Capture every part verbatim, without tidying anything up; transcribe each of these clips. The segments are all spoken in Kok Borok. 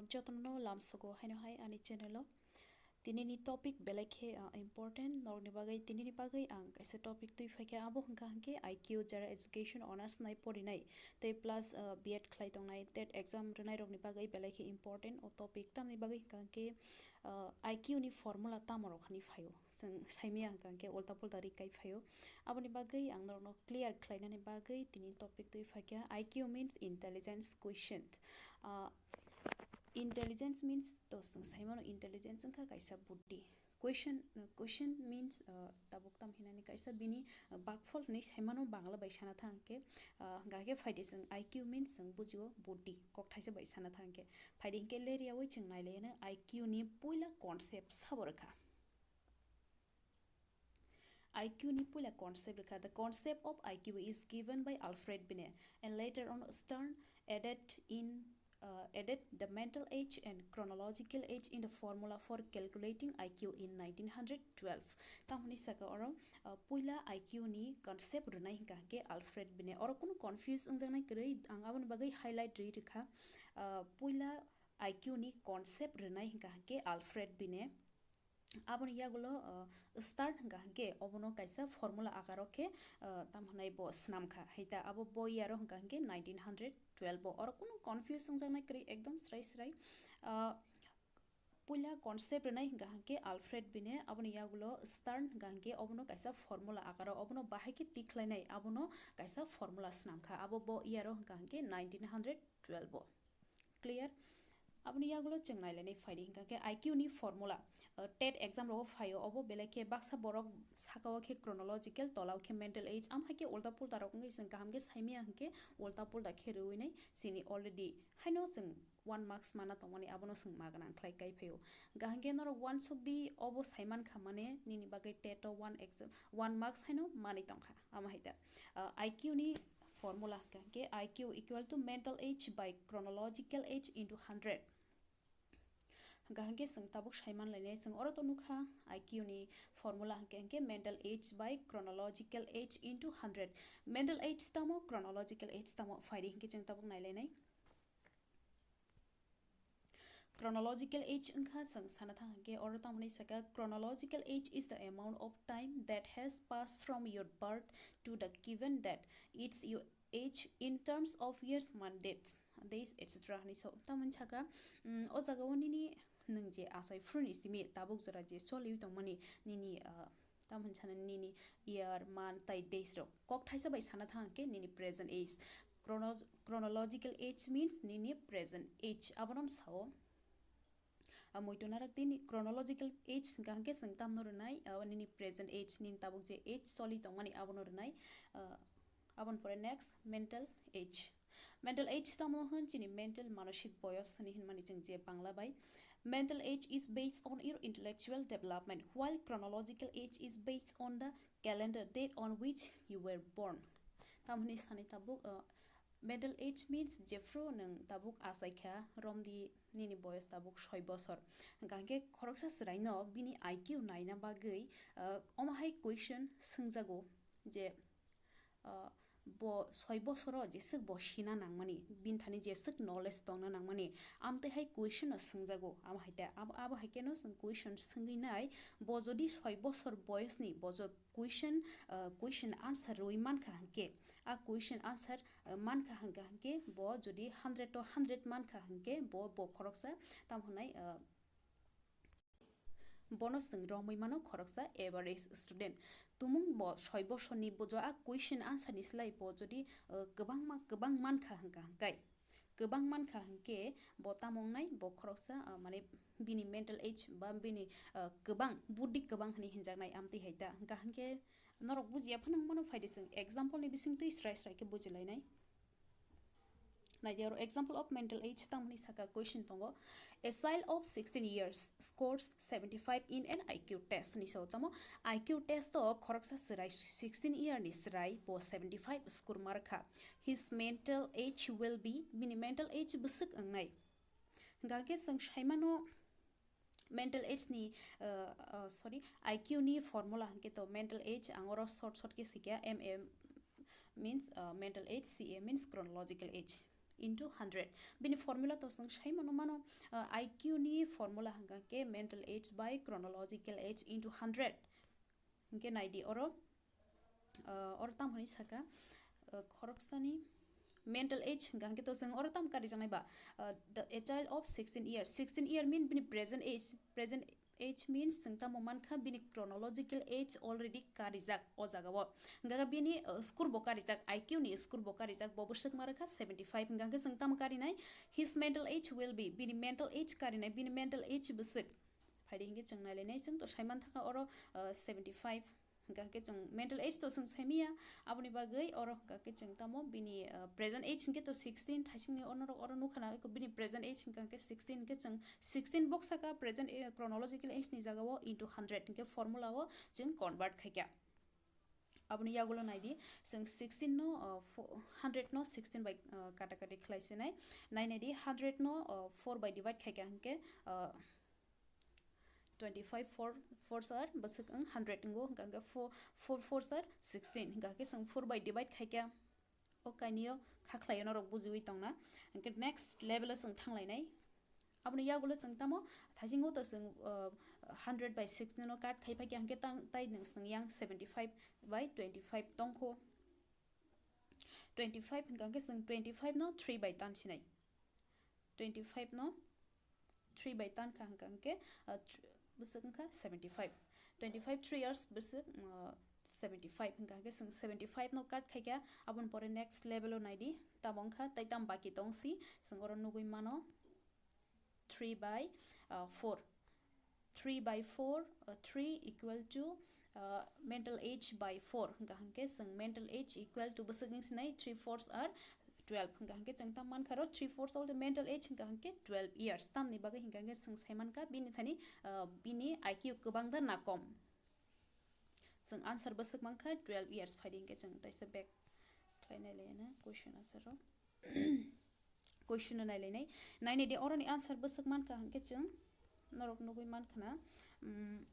Jotono lamsogo haino hai ani channel o. Tinini topic belai khe, ah, important, norokni bagwi, tinini bagwi ang kaisa topic twi phaikha, abo hwnkha hwnkhe I Q, General Education Honours nai porinai, tei plus, ah, B Ed khlai tongnai, tet exam rwnairokni bagwi belai khe important o topic. Tamni bagwi hwnkha hwnkhe, ah, I Q ni formula tamo rok hani phaio, chwng saimaya hwnkha hwnkhe ulta pulta ri kai phaio. Aboni bagwi ang norokno clear khlainani bagwi tini topic twi phaikha, I Q means intelligence quotient. Ah, intelligence means to chwng saimano intelligence wngkha kaisa buddhi. Quotient, quotient means, uh, tabuk tam hinani kaisa bini, uh, bakphol hinwi saimano Bangla bai sana thangkhe, uh, hwnkha khe phaidi chwng I Q means chwng bujio buddhi, kokthaisa bai sana thangkhe. Phaidi hinkhe leriyawi chwng nailaiyano I Q ni puila concept sabo rwkha. I Q ni puila concept rwkha. The concept of I Q is given by Alfred Binet and later on Stern added in, uh, added the mental age and chronological age in the formula for calculating I Q in nineteen hundred twelve. Tamoni saka oro, uh, puila I Q ni concept rwnai hwnkha hwnkhe Alfred Binet. Oro kunu confuse wngjaknai kwrwi, ang aboni bagwi highlight rwi rwkha. Uh, puila I Q ni concept rwnai hwnkha hwnkhe Alfred Binet. Aboni yagulo, uh, Stern hwnkha hwnkhe obono kaisa formula akaro khe, uh, tam hwnai bo swnamkha. Haita abo bo year o hwnkha hwnkhe nineteen hundred twelve o. Oro kunu confuse wngjaknai kwrwi, ekdom srai srai. Uh, puila concept rwnai hwnkha hwnkhe Alfred Binet, aboni yagulo Stern hwnkha hwnkhe obono kaisa formula akaro, obono bahai khe tikhlainai, abono kaisa formula swnamkha. Abo bo year o hwnkha hwnkhe nineteen hundred twelve o. Clear? Aboni yagulo chwng nailainai phaidi hwnkha khe I Q ni formula, uh, tet exam rogo phaio, obo belai khe baksa borok sakao khe chronological, tolao khe mental age, am hai khe ulta pulta rok wngwi chwng kaham khe saimaya hwnkhe ulta pulta khe rwinai chini already haino chwng one marks mana tongmani abono chwng ma gwnang khlai kai phaio. Hwnkha hwnkhe norok uansuk di, obo saimankha mane nini bagwi tet o one exam, one marks haino manwi tongkha. Amo hai da, uh, I Q ni formula hwnkha hwnkhe I Q equal to mental age by chronological age into hundred. Hwnkha hwnkhe chwng tabuk saiman lainai, chwng oro to nukha I Q ni formula hwnkhe hwnkhe mental age by chronological age into hundred. Mental age tamo, chronological age tamo, phaidi hwnkhe chwng tabuk nailainai. Chronological age wngkha chwng sana thang hwnkhe oro tamoni saka, chronological age is the amount of time that has passed from your birth to the given date. It's your age in terms of years, months, dates, days, et cetera hinwi sao. Tamoni saka, mm, o jaga o nini nwng je achai phuru ni simi tabuk jora je choliwi tongmani nini, ah, tamoni sana nini year, month, tai days rok kok thaisa bai sana thang hwnkhe nini present age. Chrono-, chronological age means nini present age. Abono sao. Ah, muitu narak tini chronological age hwnkha hwnkhe chwng tamno rwnai, ah, nini present age, nini tabuk je age choli tongmani abono rwnai. Ah, aboni pore next, mental age. Mental age tamo hwn chini mental manosik boyos hwnwi hwnmani chwng je Bangla bai. Mental age is based on your intellectual development, while chronological age is based on the calendar date on which you were born. Tamoni sani tabuk, uh, mental age means jephru nwng tabuk achaikha, romdi nini boyos tabuk soi bosor. Hwnkha hwnkhe khoroksa chwraino bini I Q naina bagwi, uh, omo hai question swngjago je, uh, bo soi bosoro jeswk bo sina nangmani, bini thani jeswk knowledge tongna nangmani, amtwi hai question no swngjago. Amo hai ta, abo, abo hai kheno chwng question swngwi nai, bo jodi soi bosor boyosni bo jo question, uh, question answer rwi mankha hwnkhe, a question answer, uh, mankha hwnkha hwnkhe bo jodi hundred to hundred mankha hwnkhe bo, bo khoroksa tamo hwnai, uh, bono chwng romwi mano khoroksa average student. Tumung bo soi bosorni bo jo a question answer ni slai bo jodi, uh, kwbangma kwbang mankha hwnkha hwnkhe, kwbang mankha hwnkhe bo tamo wngnai, bo khoroksa, uh, mane bini mental age ba bini, uh, kwbang, buddhi kwbang hwnwi hinjaknai amtwi hai ta. Hwnkha hwnkhe norok bujiya phano wngmano, phaidi chwng example ni bisingtwi srai srai khe bujilainai. Naidi oro example of mental age tamoni saka question tongo. A child of sixteen years scores seventy-five in an I Q test. Ni sao tamo I Q test o khoroksa chwrai sixteen year ni chwrai bo seventy-five score markha. His mental age will be, bini mental age bwswk wngnai. Hwnkha khe chwng saimano mental age ni, uh, uh, sorry, I Q ni formula hwnkhe to mental age ang oro short short khe sikha, M A means, uh, mental age, C A means chronological age. into hundred. Bini formula to chwng sai mano mano, uh, I Q ni formula hwnkha khe mental age by chronological age into hundred. Hwnkhe naidi oro, uh, oro tam hwnwi saka, uh, khoroksani mental age hwnkha hwnkhe to chwng oro tam karijaknai ba, uh, the, a child of sixteen years. Sixteen year mean bini present age, present age means chwng tamo mankha bini chronological age already karijak o jagao. Hwnkha khe bini, uh, score bo karijak, I Q ni score bo karijak, bo bwswk ma rwkha seventy five. Hwnkha khe chwng tamo karinai, his mental age will be, bini mental age karinai, bini mental age bwswk. Phaidi hwnkhe chwng nailainai, chwng to saiman thangkha oro, uh, seventy five. Hwnkha khe chwng mental age to chwng saimaya, aboni bagwi oro hwnkha khe chwng tamo bini, uh, present age hwnkhe to sixteen, thaisingni onorok oro nukha na, bini present age hwnkha khe sixteen, hwnkhe chwng sixteen boksa ka present, uh, chronological age ni jagao into hundred hwnkhe formula o chwng convert khaikha. Aboni yagulo naidi, chwng sixteen no, uh, fo-, hundred no sixteen bai, uh, kata kati khlai sinai. Nai naidi, hundred no, uh, four bai divide khaikha hwnkhe, uh, twenty five, four fours are bwswk wng hundred wngo, hwnkha hwnkhe four, four fours are sixteen, hwnkha khe chwng four bai divide khaikha. O kainwio kha khlaio norok bujiwi tongna. Hwnkhe next level o chwng thanglainai. Aboni yagulo chwng tamo thaisingo to chwng, uh, hundred by sixteen no cut khai phaikha, hwnkhe tang, tai nwng chwng yang seventy five by twenty five tongkho. Twenty five hwnkha hwnkhe chwng twenty five no three by tan sinai. Twenty five no three by tan kha hwnkha hwnkhe, uh, thr-, bwswk wngkha seventy five. Twenty five three years bwswk, uh, seventy five hwnkha hwnkhe chwng seventy five no cut khaikha. Aboni pore next level o naidi, tamo wngkha tai tam baki tongsi, chwng oro nugwi mano three by, uh, four. Three by four, uh, three equal to, uh, mental age by four. Hwnkha hwnkhe chwng mental age equal to bwswk wng sinai, three fours are twelve. Hwnkha hwnkhe chwng tam mankha ro three fours all the mental age hwnkha hwnkhe twelve years. Tamni bagwi hwnkha hwnkhe chwng sai mankha bini thani, uh, bini I Q kwbang da na kom. Chwng answer bwswk mankha twelve years. Phaidi hwnkhe chwng taisa back khlai nai le na question answer ro. Question no nai le nai. Nai nai di oroni answer bwswk mankha hwnkhe chwng norok nugwi mankha na, um,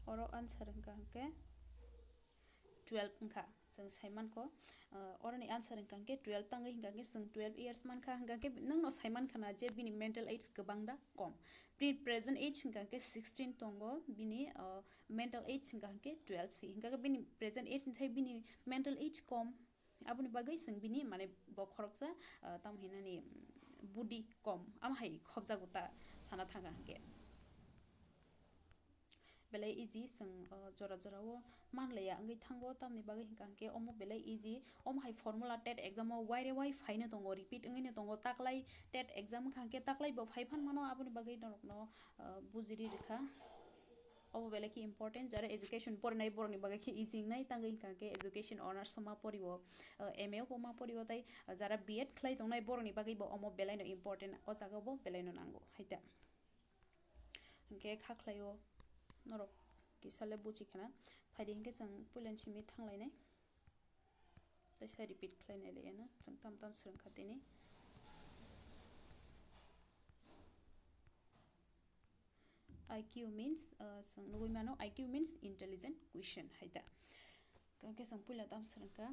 oro answer hwnkha hwnkhe twelve wngkha, chwng sai mankho. Uh, oroni answer hwnkha hwnkhe twelve tangwi hwnkha hwnkhe chwng twelve years mankha, hwnkha hwnkhe nwngno sai mankha na je bini mental age kwbang da kom. Bini present age hwnkha hwnkhe sixteen tongo, bini, uh, mental age hwnkha hwnkhe twelve si. Hwnkha hwnkhe bini present age ni thai bini mental age kom. Aboni bagwi chwng bini, mane, bo khoroksa, uh, tamo hinani, mm, budi kom. Amo hai khobjago ta sana thangkha hwnkhe. Belai easy, chwng, uh, jora jora o manlaiya wngwi thango, tamni bagwi hwnkha hwnkhe omo belai easy. Omo hai formula tet exam o wai re wai phaino tongo, repeat wngwino tongo, taklai tet exam wngkha hwnkhe taklai bo phai phan mano, aboni bagwi norokno, uh, bujiri rwkha. Obo belai khe important, jara education porinai borokni bagwi khe easy wngnai, tangwi hwnkha hwnkhe education honours o ma poriwo, uh, M A o bo ma poriwo, tai, uh, jara B Ed khlai tongnai borokni bagwi bo omo belaino important, o jaga o bo belaino nango hai ta. Hwnkhe kha khlaio norok kisa le buchi khna. Phaidi hwnkhe chwng puilani simi thanglainai. Teisa repeat khlai nai le eno chwng tam tam swrwng kha tini. I Q means, uh, chwng nugwi mano, I Q means intelligent quotient hai ta. Hwnkhe chwng puila tam swrwng kha.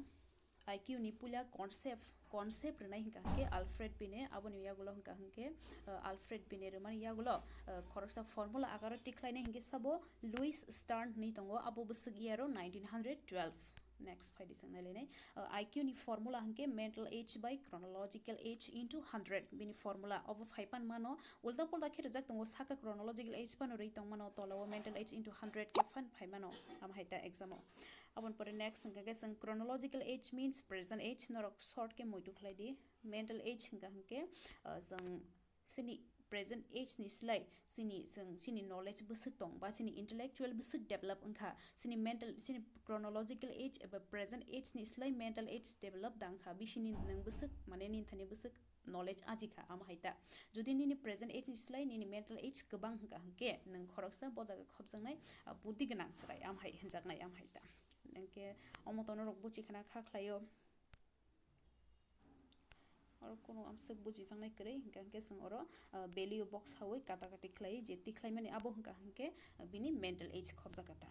I Q ni puila concept, concept rwnai hwnkha hwnkhe Alfred Binet, aboni yagulo hwnkha hwnkhe, uh, Alfred Binet rwmani yagulo, uh, khoroksa formula agaro tikhlainai hwnkhe sabo Louis Stern hinwi tongo, abo bwswk year o nineteen hundred twelve. Next phaidi chwng nailainai. Uh, I Q ni formula hwnkhe mental age by chronological age into hundred. Bini formula obo phai pan mano, ulta pulta khe rwjak tongo, saka chronological age phano rwi tong mano, tola o mental age into hundred khe phan phai mano, amo hai ta exam o. Aboni pore next hwnkha khe chwng chronological age means present age, norok short khe muitu khlai di. Mental age hwnkha hwnkhe, uh, chwng chini present age ni slai chini, chwng chini knowledge bwswk tong ba chini intellectual bwswk develop wngkha, chini mental, chini chronological age eba present age ni slai mental age develop da wngkha, bisini nwng bwswk, mane nini thani bwswk knowledge ajikha, amo hai ta. Jodi nini present age ni slai nini mental age kwbang hwnkha hwnkhe nwng khoroksa bo jaga khopjaknai, ah, budi gwnang chwrai, amo hai hwnjaknai, amo hai ta. Hwnkhe omo tono rok buchi khna kha khlaio. Oro kunu amswk bujijaknai kwrwi, hwnkha hwnkhe chwng oro, ah, value box hawi kata kati khlai, je tikhlaimani abo hwnkha hwnkhe, ah, bini mental age khopjak kha ta.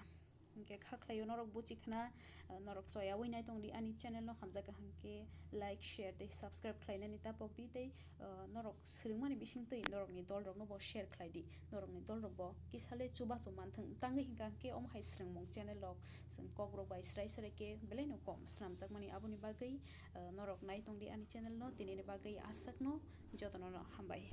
Hwnkhe kha khlaio norok buchi khna, ah, norok choyawi nai tongdi ani channel no, hamjakha hwnkhe like, share tei subscribe khlainani tapokdi tei, ah, norok swrwngmani bisingtwi norokni dolrokno bo share khlaidi, norokni dolrok bo kisale chubachu manthwng. Tangwi hwnkha hwnkhe omo hai swrwngmung channel rok chwng kokrok bai srai srai khe belaino kom swnamjakmani, aboni bagwi, ah, norok nai tongdi ani channel no, tinini bagwi aswkno jotono no hambai.